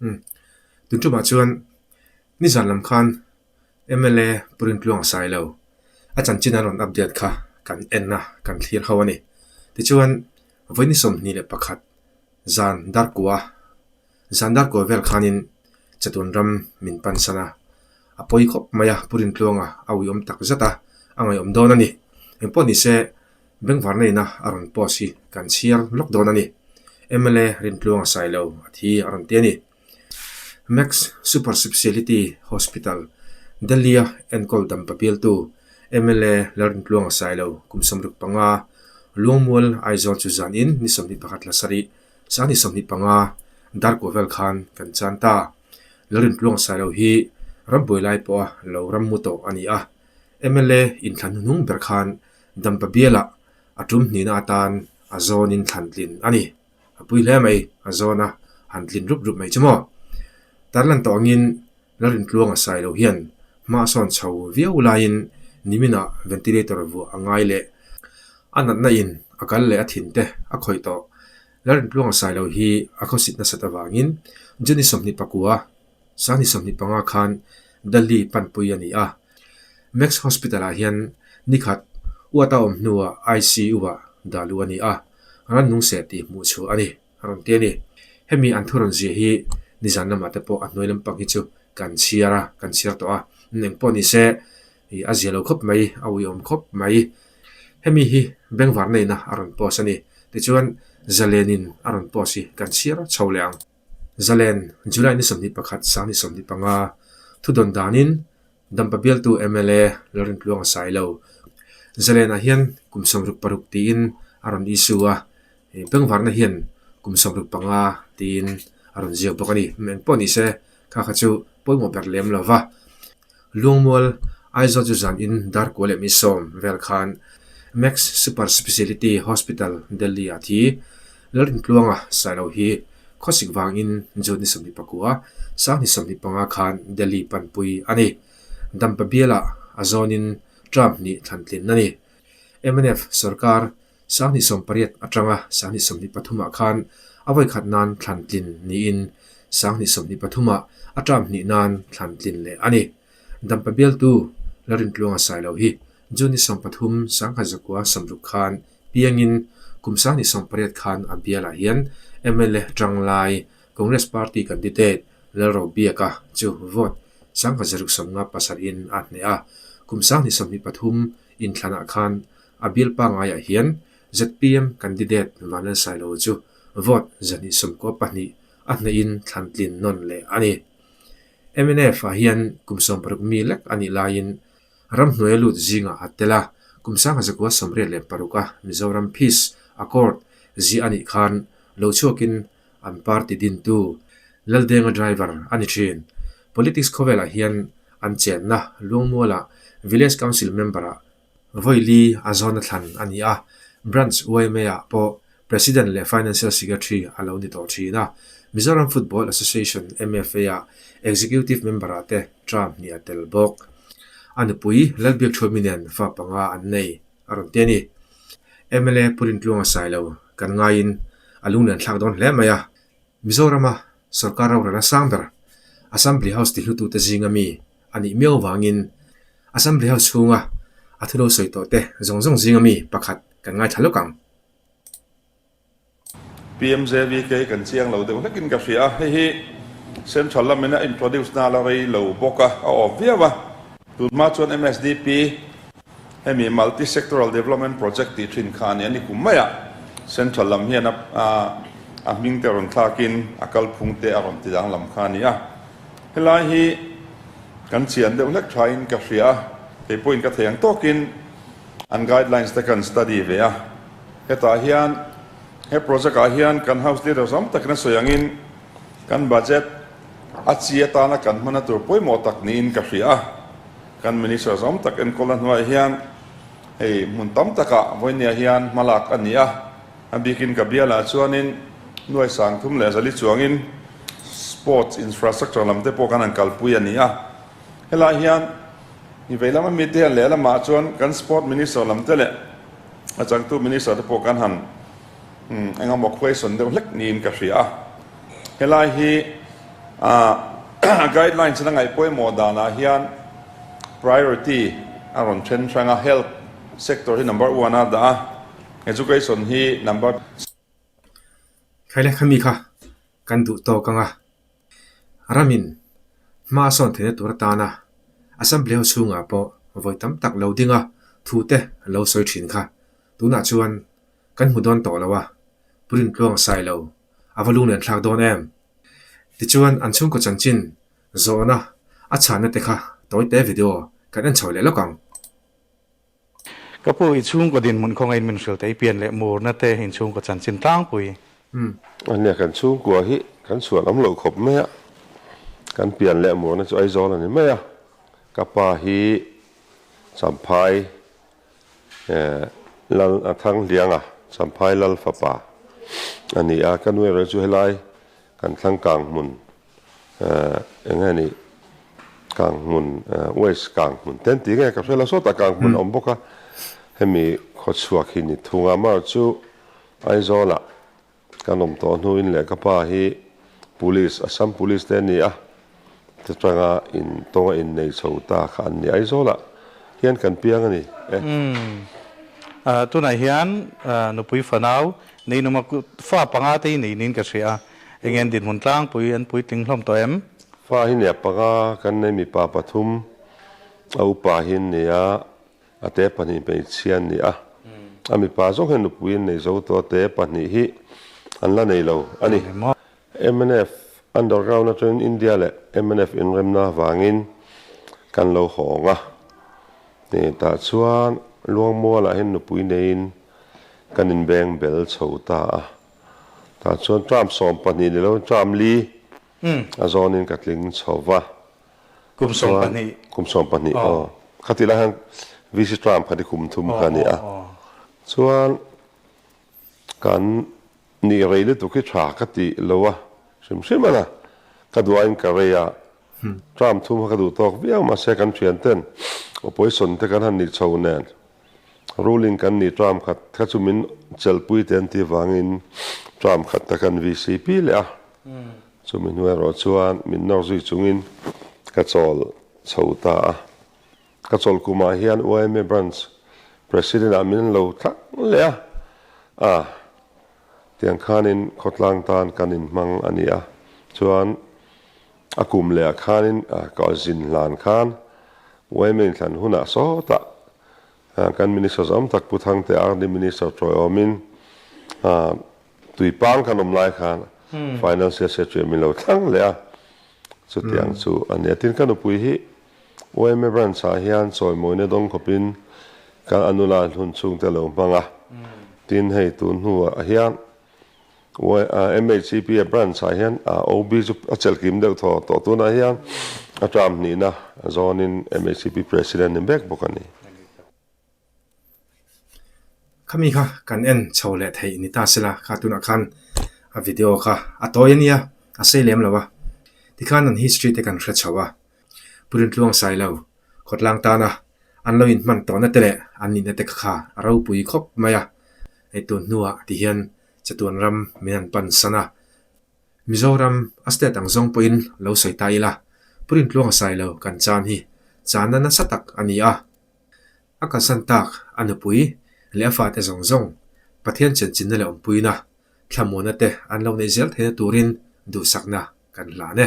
Umm tun tumah chuan nizan lam khan mla Pu Rintluang Sailo a chanchin an rawn update kha kan en a kan thlir ho a ni. Tichuan vawiin 21 zan darkua zan darkua vel khanin chatuan ram min pansan a, a pawi khawp mai a Pu Rintluanga a uiawm tak zet a, a ngaihawm dawn a ni. Engpawh ni se Bengvar neihna a rawn post hi kan chhiar lawk dawn a ni. Mla Rintluanga Sailo a thi a rawn ti a ni. Max Super Speciality Hospital, Delhi-a enkawl dampa bialtu mla Lalrintluanga Sailo kum 65, Luangmual, Aizawl chu zanin ni 21 la sarih, sangni 25 darkua vel khan kan chan ta. Lalrintluanga Sailo hi rambuai lai pawha lo ram mu tawh a ni a. Mla inthlan hnuhnung ber khan Dampa bialah a tum hnihna atan a zawnin thlan tlin a ni. A pui hle mai, a zawn a han tlin rup rup mai chu maw? Tarlan tawh angin Lalrintluanga Sailo hian hma a sawn chho viau laiin niminah ventilator vuah a ngai leh a natna in a kal leh a thin te a khawih tawh. Lalrintluanga Sailo hi a khawsit nasat avangin June 24 Sangni 25 khan Delhi panpui a ni a. Max Hospital-ah hian nikhat uat a awm hnuah ICU-ah dah luh a ni a, rannung seh tih hmuh chhuah a ni, a rawn ti a ni. Hemi an thu rawn zia hi nizan lamah te pawh a hnuai lampang hi chu kan chhiar a, kan chhiar tawh a. Eng pawh ni se, a zia lo khawp mai, a uiawm khawp mai. Hemi hi bengvar neihna a rawn post a ni. Tichuan, Zalenin a rawn post hi kan chhiar chho leh ang. Zalen, July ni 21, sangni 25, thudawn danin Dampa bialtu mla Lalrintluang a sai lo. Zalenah hian kum 66 tiin a rawn issue a, bengvarna hian kum 65 tiin a rawn ziak bawk a ni. Engpawh ni se kha kha chu pawimawh ber lem lo va. Luangmual, Aizawl chu zan in darkua leh mi sawm vel khan Max Super Speciality Hospital, Delhi ah thi Lalrintluanga Sailo hi khawsik vangin June ni 24, sangni 25 khan Delhi panpui a ni. Dampa bialah a zawnin term hnih thlantlin a ni. Mnf sorkar 2018 atanga 2023 ah khan a vawikhat nan thlan tlin niin 2023 ah a term hnih nan thlan tlin leh a ni. Dampa bialtu Lalrintluanga Sailo hi June ni 13 1960 khan piangin kum 2008 khan a bialah hian mla tanglai Congress Party candidate Lalrobiaka chu vote 1657 in a hneh a, kum 2023 inthlanah khan A bial pangaiah hian zpm candidate Vanlalsailo chu vote 292 a hnehin thlan tlin nawn leh a ni. Mnf ah hian kum 60 mi lek a nih laiin ramhnuai a lut zingah a tel a, kum 1986 a Mizoram Peace Accord ziah a nih khan lo chhuakin an party dintu Laldenga driver a ni thin. Politics khawvelah hian an chenna Luangmualah Village Council member-ah Vawi a zawna thlan a ni a, Branch YMA-ah pawh President leh Financial Secretary a lo ni tawh thin a, Mizoram Football Association, MFA, ah Executive Member-ah te term hnih a tel bawk. A nupui Lalbiakthuami nen fa panga an nei a rawn ti a ni. Mla Pu Rintluanga Sailo kan ngaiin a lunglen thlak dawn hle mai a, Mizorama sorkar rorel a sang ber Assembly House tihlutute zinga mi a nih miau vangin Assembly House chhunga a thu lo sawi tawh te zawng zawng zinga mi pakhat kan ngaithla lawk ang. PMJVK hi kan chiang lo deuh hlekin ka hria a, hei hi Central lamin a introduce na la rei lo bawk a, a awp viau a. Tunhma chuan MSDP hemi Multi Sectoral Development Project tih thin kha a ni a, ni kum maiah Central lam hian a a hming te rawn thlakin a kalphung te a rawn ti danglam kha a ni a. Helai hi kan chian deuh hlek thain ka hria a, kei pawhin ka thei ang tawkin an guidelines te kan study ve a. Hetah hian he project ah hian kan House Leaders awm takin a sawi angin kan budget a chi atana kan hmana tur pawimawh tak niin ka hria a. Kan Ministers awm tak enkawlna hnuaiah hian hei hmun tam takah vawinia hian hmalak a ni a. A bikin ka bialah chuanin nuai sang thum leh zali chuangin sports infrastructure lam te pawh kan han kalpui a ni a. Helai hian ni vei lama mite hian lehlamah chuan kan sport minister lam te leh a changtu minister te pawh kan han engemaw question deuh hlek niin ka hria a. Helai hi. A guidelines in a ngaih pawimawh danah hian priority a rawn then hrang a, health sector hi number one a dah a, education hi number. Khaile khami kha kan duh tawk ang a, ramin hma a sawn theihna tur atana Assembly ho chhungah pawh vawi tam tak lo ding a thu te lo sawi thin kha tunah chuan kan hmu dawn tawh lo a, Pu Rintluang Sailo a va lunglen thlak dawn em? Tichuan an chhungkaw chanchin zawhna a chhanna te kha tawite video kan en chho leh lawk ang. Ka pu, i chhungkaw dinhmun khawngaih in min hrilh teh, i pian leh murna te in chhungkaw chanchin tlangpui. Ania kan chhungkua hi kan chhuan awm loh khawp mai a, kan pian leh murna chu Aizawl a ni mai a, ka pa hi Champhai Lal Thanghlianga, Champhai Lal fapa a ni a, ka nu erawh chu helai kan thlang kang hmun Eng nge nih kang hmun waste kang hmun te an ti nge ka hre lo sawtah kang hmun a awm bawk a, hemi khawchhuak hi ni thung a, amaherawh chu Aizawlah kan awm tawh hnuin leh ka pa hi police Assam police te a ni a, ta tanga in tawnga innei chho ta kha an ni Aizawlah hian kan piang a ni e. Tunah hian nupui fanau neinuma fa panga te hi nei niin ka hria a. Eng en dinhmun tlangpui an puitling hlawm tawh em? Fa hi nia panga kan nei mipa pathum, a upa hi an ni a, a te pahnih hmeichhia an ni a. A mipa zawng hian nupui an nei zo tawh a, te pahnih hi an la nei lo a ni. Mnf underground atangin India leh mnf inremna avangin kan lo hawng a, tah chuan Luangmualah hian nupui neiin kan inbeng bel chho ta a. Tah chuan term 12 ni lo term li a zawnin ka tling chho va. Kum 12. Kum 12 aw. Khatih lai hian VC term khat hi kum thum kha a ni a. Chuan kan nih rei lutuk hi tha ka ti lo a hrim hrim a na. Ka duain ka rei a. Term thum kha ka duh tawk viau mahse kan thian ten opposition te kan han nih chho nen. Ruling kan ni term khat kha chu min chelpui te an tih vangin term khat ta kan VCP leh a, chumi hnu erawh chuan min nawr zui chungin ka chawl chho ta a. Ka chawl kumah hian yma Branch President ah min lo thlang leh a, a tiang khanin khawtlang tan kan inhmang a ni a, chuan a kum leh ah khanin ka zin hlan khan yma inthlan hunah sawtah Kan Minister zawm tak Pu Thangte RD Minister tawiawmin tuipang kan awm lai khan Financial Secretary min lo thlang leh a, chutiang chu a ni a. Tin, ka nupui hi yma Branch ah hian chawimawina dawng khawpin kan a nula hun chhungte lo hmang a. Tin, hei tun hnuah hian MHCP a branch ah hian OB chu a chelhkim deuh thaw tawh tunah hian a term hnihna zawnin MHCP President ni mek bawk a ni. Khami kha kan en chho leh theih ni ta sela kha tunah khan a video kha a tawi a nia a sei lem lo a tikhan an history te kan hre chho a Pu Rintluang Sailo khawtlang tana an lo inhman tawhna te leh an nihna te kha a ropui khawp mai a. Hei tun hnuah ti hian chatuan ram min han pan san a, Mizoram a state ang zawng pawhin lo sawi ta ila, Pu Rintluanga Sailo kan chan hi channa nasa tak a ni a. A kalsan tak a nupui leh a fate zawng zawng Pathian chenchinna leh awmpuina, thlamuanna te an lo neih zel theihna turin duhsakna kan hlan e.